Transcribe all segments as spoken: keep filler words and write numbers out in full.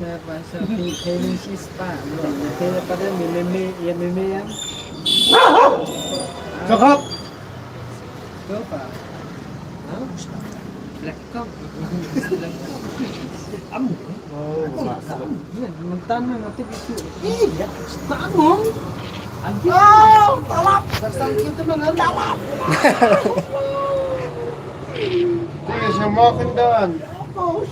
Pasal ni, ni si spa, bro. Nanti pada meme, ya meme ya. Cakap. Coba. Hah? Black Cup. Black Cup. Am. Oh, Black Cup. Mentang nanti itu. Iya, tak mau. Anjir. Oh, talap. Tersangkut tu mengenal. Talap. Dia semua kendan. Baru.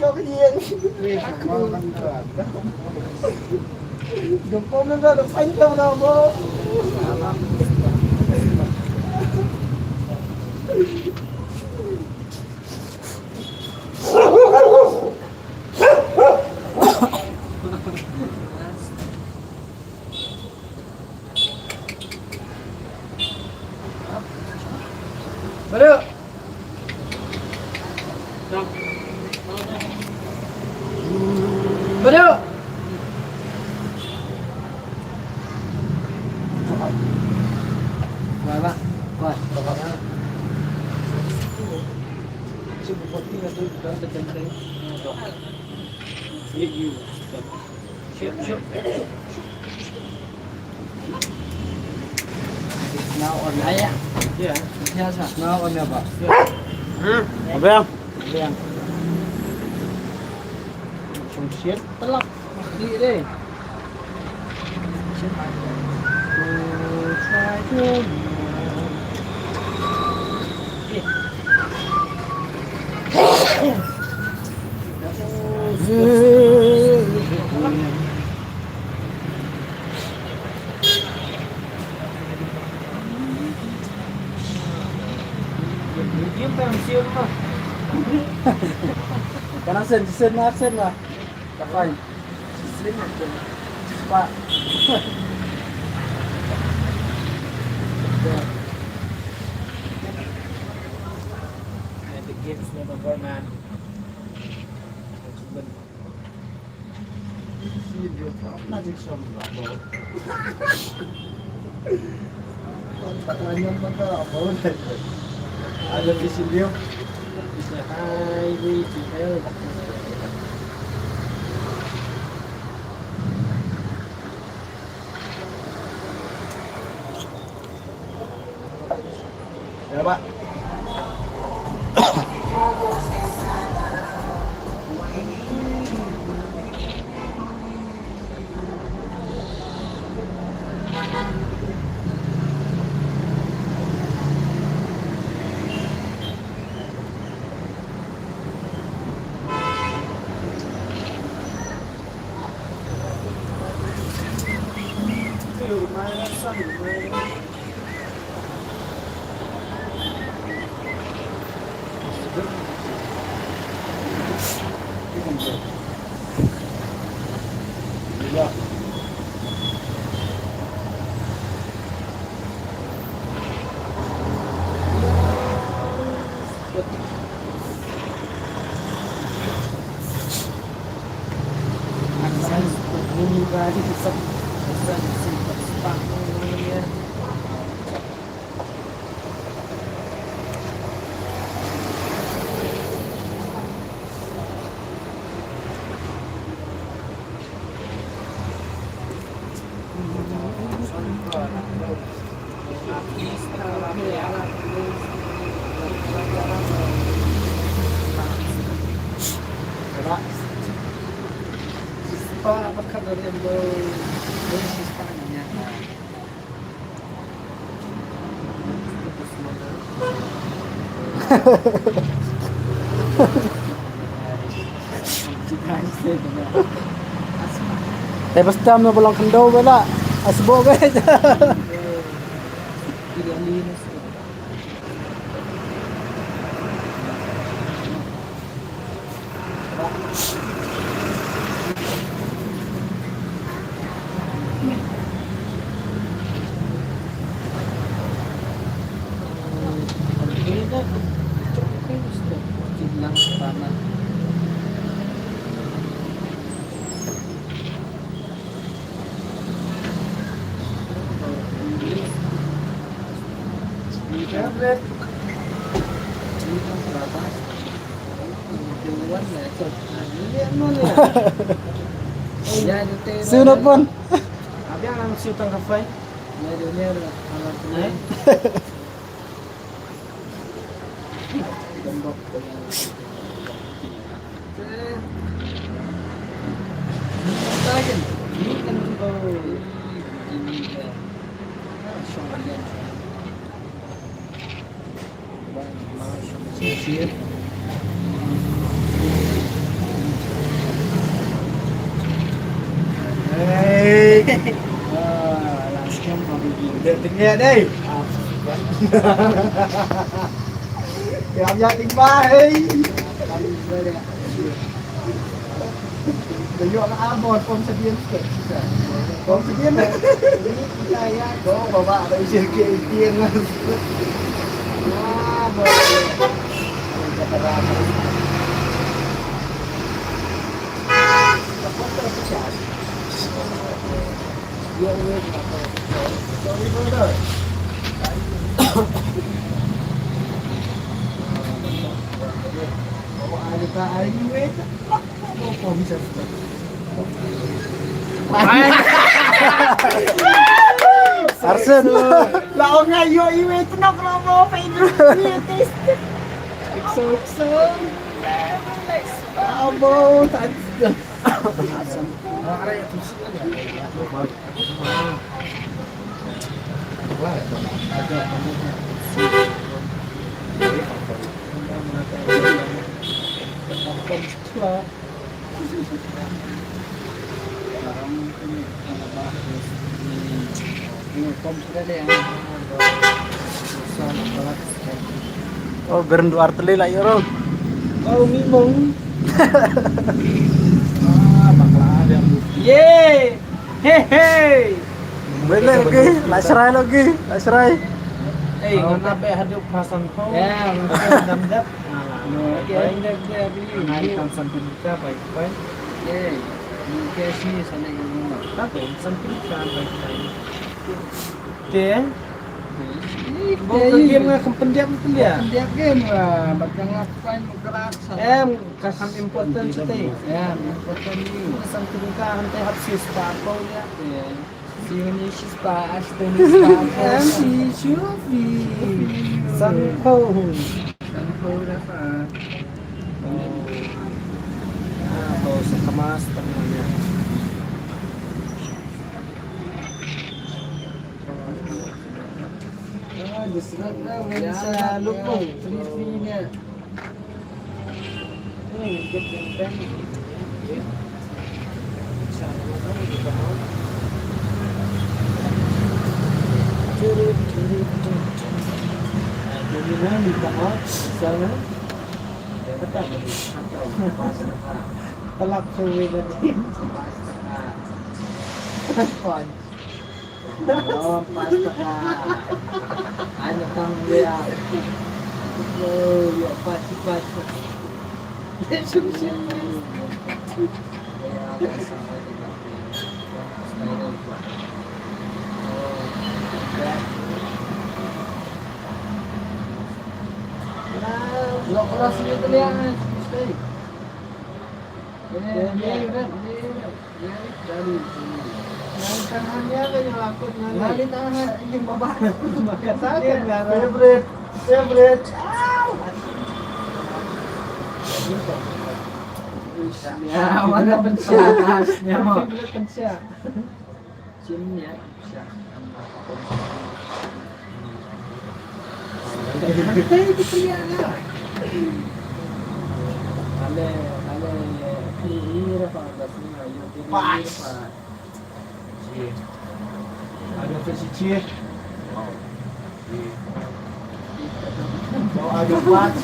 Baru. Wah, wah. Wah. Now on air. Yeah. Yes, sir. Now on air, boss. Hmm. Abang. Abang. Langsung siap telak. Mati deh. Kana sen, sen na, sen na. Kapan? Sen na, sen. Cepat. And the game's never over, man. Ada di sini. It's a highway to hell. Ya, Pak. Eh, basta mo ba long khyndew ba la. Asbok ba. Siu na pun. Hey. Wah, langsung kami gila. Tengok deh. Kami yang lima, hey. Kami gila deh. Dah yok lah, ah, bos, pom sedian sikit. Pom sedian. Ini kita ya. Kau bawa ada usia ke Indian lah. Ah, bos. Kata ratus. Apa tu pecah? Yok, yok, apa? Sorry, brother. Bawa ada tak air, weh? Arsen. La ong ayo iwe tenok robo pa idu. Iwe tes. Exo, exo. Abo, tan. Arsen. Oh, berndu arteli lah, ya, Rom. Oh, mimong. Ah, bakla ada. Ye. He, he. Boleh lagi, nak serai lagi, nak serai. Eh, ngam nak beh haduh pasan kau. Ya, ngam nak dam dap. Okey. Bai, bai, bai. Ngai kan sampai buka, bai, bai. Okey. Okey, sini sana yang rumah. Tapi sampai buka, bai, bai. Okey. Okey. Game nga kan pendiam, pendiam. Pendiam game lah. Bakal ngapain muka rasa. Em, Ka kham important shatei. Ya, important ni. Ka kham tyngka hangtei hap shi spah ko ya. Ya. Shi ni shi spah, ash ni shi spah. Em, shi shu fi. San ko. San ko da fa. Ah, ko sa kamas tang ya. Ah, just nak na, ya, sa lupong. Free, free ni. Pelak suwi tadi. Fun. Oh, pas teka. Ano tang dia. Oh, ya, pas, pas. Sum, sum. Ya, pas. Oh, ya. Lo kelas ni tu dia. Stay. Ya, ya, ya, ya. Favorite, favorite. Ya, mana pecah? Favorite pecah. Chin ya. Pas. Ada tu sisi. Oh, ada pas.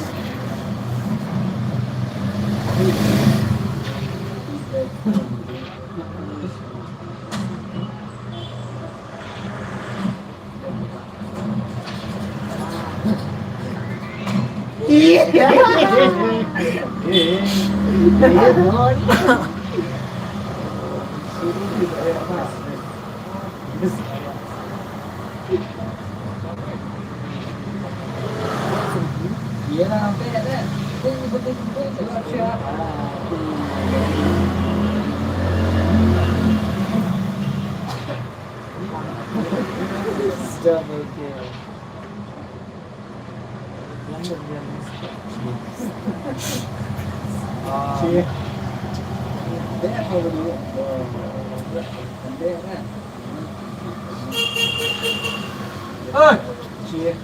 Double kill. Double kill. Ah. Cheer. Hey! Cheer.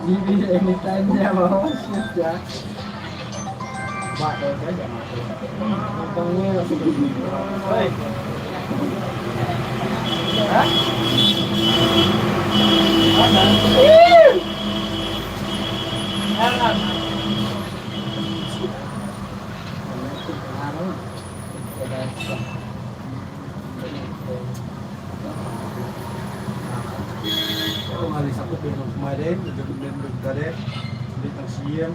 Anytime, yeah, man. Nga la sangkut bad u Maren, u Maren u Maren, u Maren tang siem.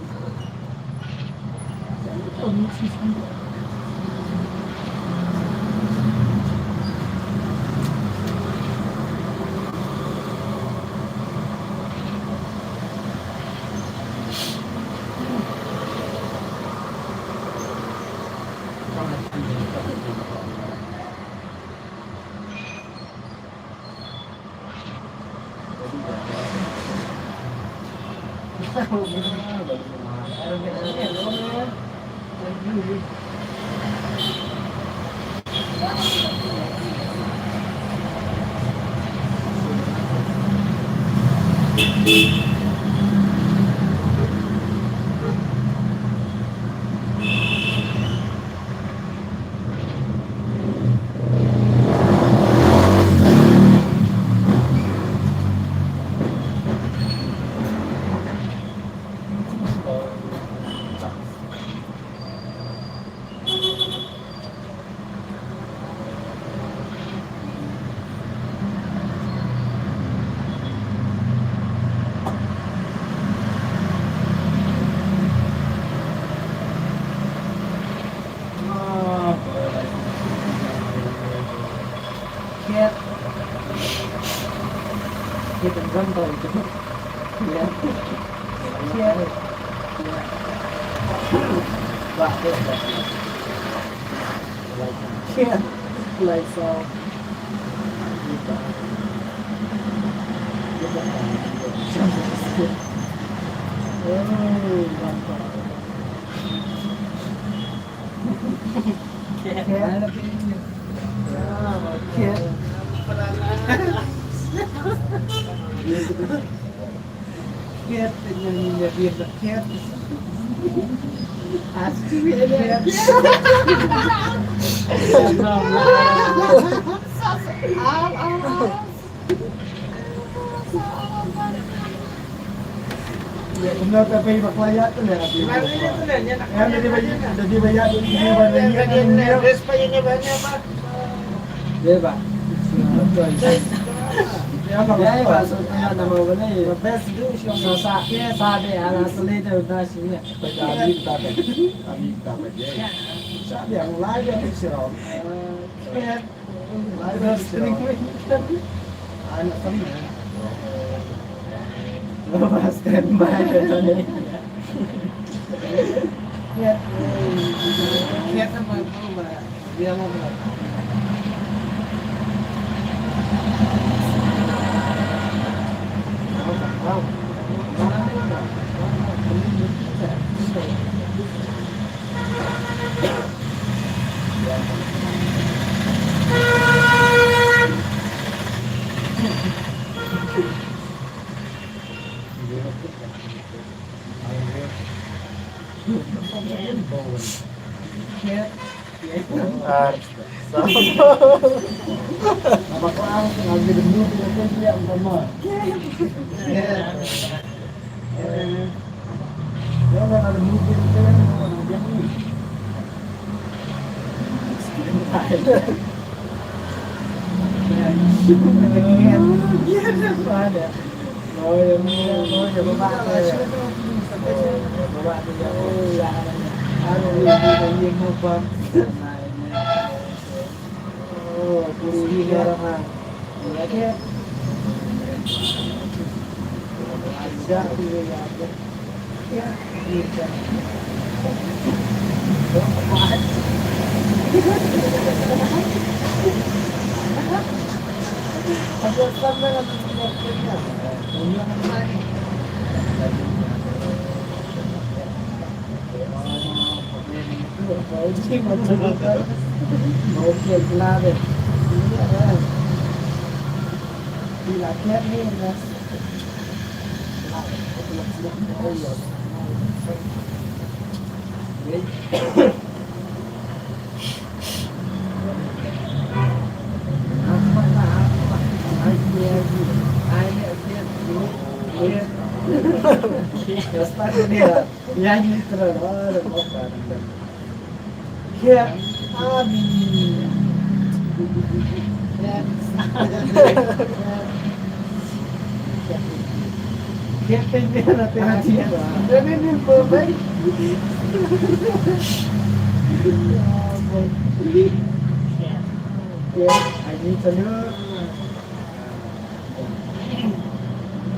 Kiet. Kiet, em, em, em. Kiet. Kiet. Kiet. Kiet. Kumno te phi bakla ïa te ne, phi bakla. Em, dadi ba ïa, dadi ba ïa, dadi ba ïa, dadi ba ïa. Dadi ba ïa, dadi ba ïa. Dadi ba. Ïa ba, so ïa na ma ba ne. Best du, so sa, sa de ala sele de na sini. Ba dadi ba, dadi ba de. Sa de ang lai de si ro. Ar.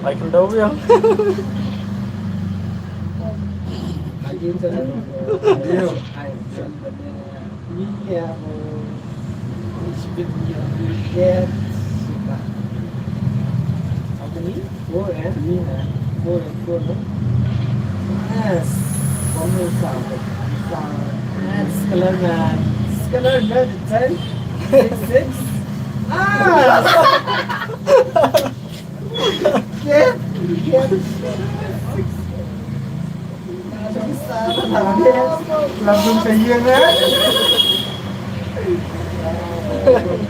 Ai, kyndaw biang. How many? Four, eh? Four, eh? Four, no? Yes. One more sound. Sound. Yes, color man. Color man, ten. Six, six. Ah! Yes. Yes. Langsung ka ïing, eh?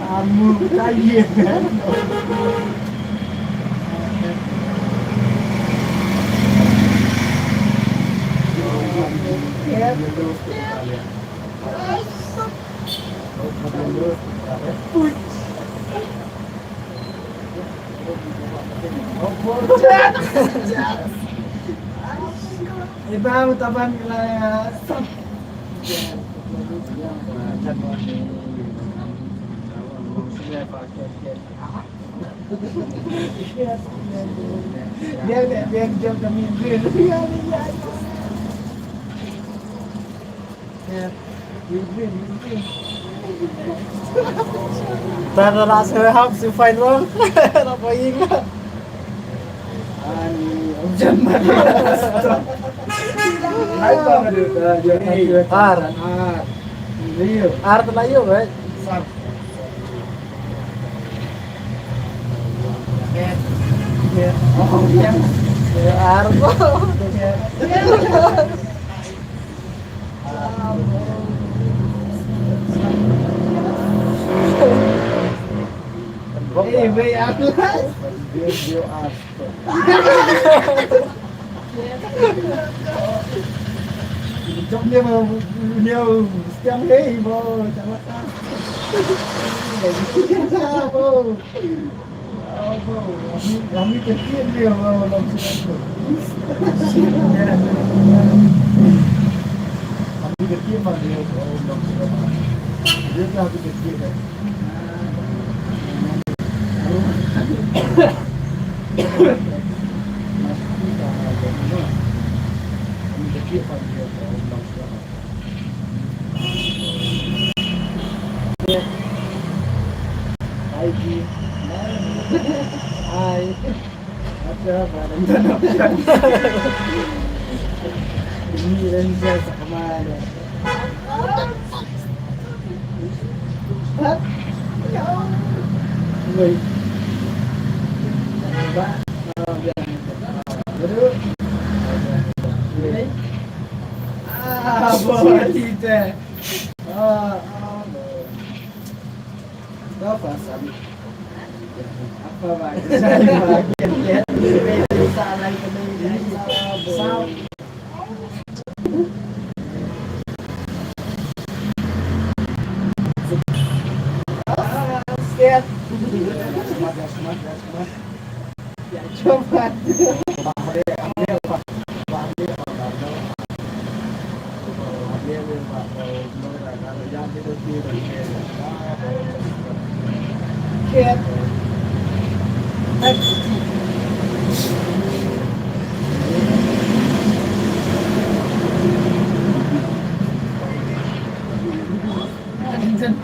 Amu ka ïing, eh? Ui. Eba, utaban kelaya. Biar, biar, biar jam kami. Tara la se hap se fine wrong. La pa ying la. Ani, om jam ma. Hai ba ma de. Ar. Ar. Ar ta la yo, right? Sar. Ar. Eh, wei, aku. Jom dia mau, dia mau, sekian, hei, mau, jangan. Kami kecil dia orang Singapore. Kami kecil mah dia orang Singapore. Dia dah kecil kan. Kami kecil mah dia orang Singapore. Hai, Ji. Hai. Ada barang tanam. Ini Renza sama ada. Woi. Ba. Duduk. Ah, boleh kita. Ah, ah, boleh. Kau pasal. Apa bagi saya bagi dia? Salah kena ini. Salah. Semangat, semangat, semangat. Ya, coba.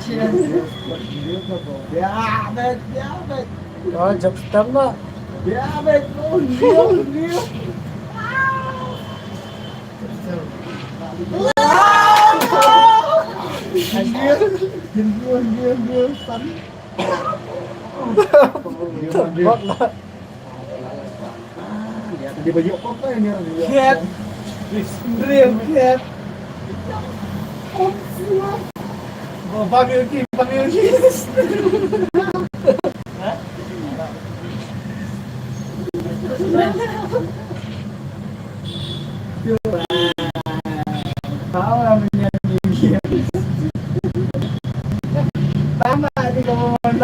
Damn it! Damn it! Oh, jump start na. Damn it! Oh, no, no. Anjir, anjir, anjir, anjir, stun. Tembak lah. Kat. Real kat. Oh, Bang Yogi, Bang Yogi. Tahu lah menyanyi. Tambah di kawan.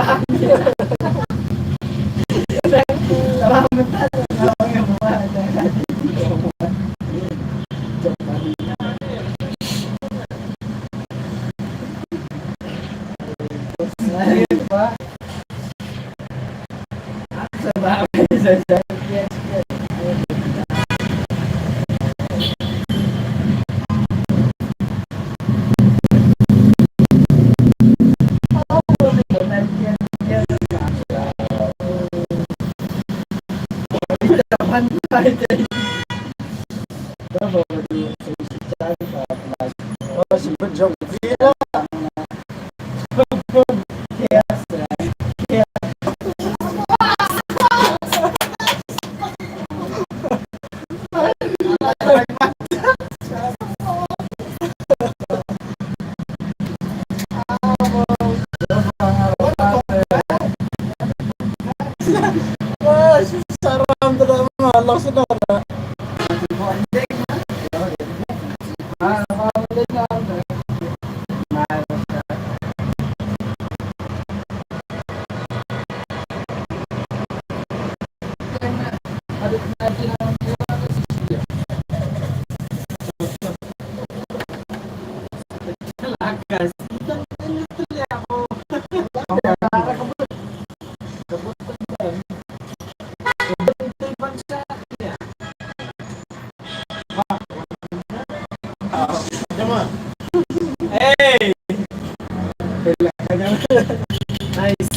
Saram tu dah malas dah. Hey! Nice.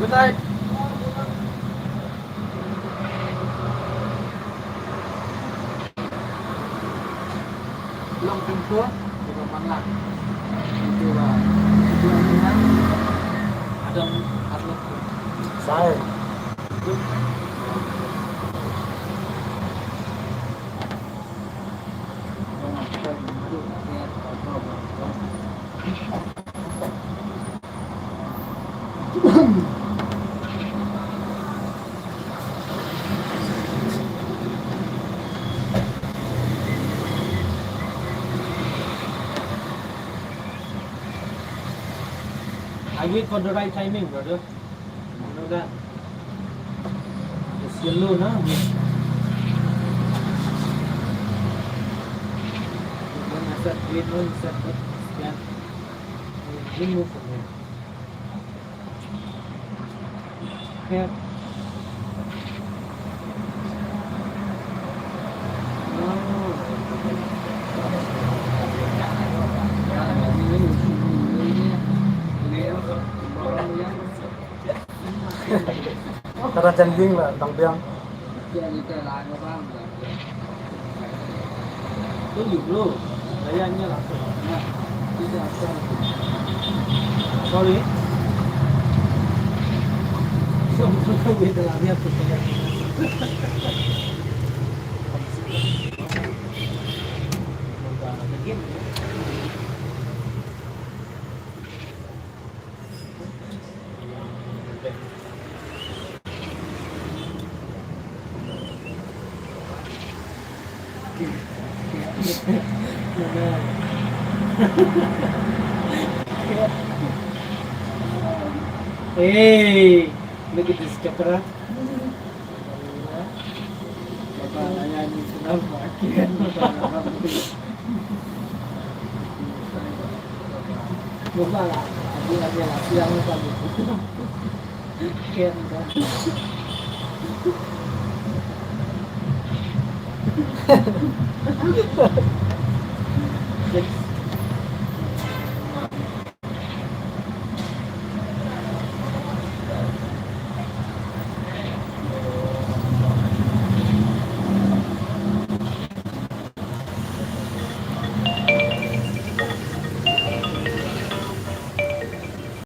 Good night. Long pinto, di ba manglak. Pinto ba, pinto ba manglak. Adam, Adam. Sai. I wait for the right timing, brother. You know that? It's yellow, na? When I said green one, he said, "But it's black." Remove from here. Here. Ka dang jan ïing la dang biang. Sorry. Hey, look at this camera.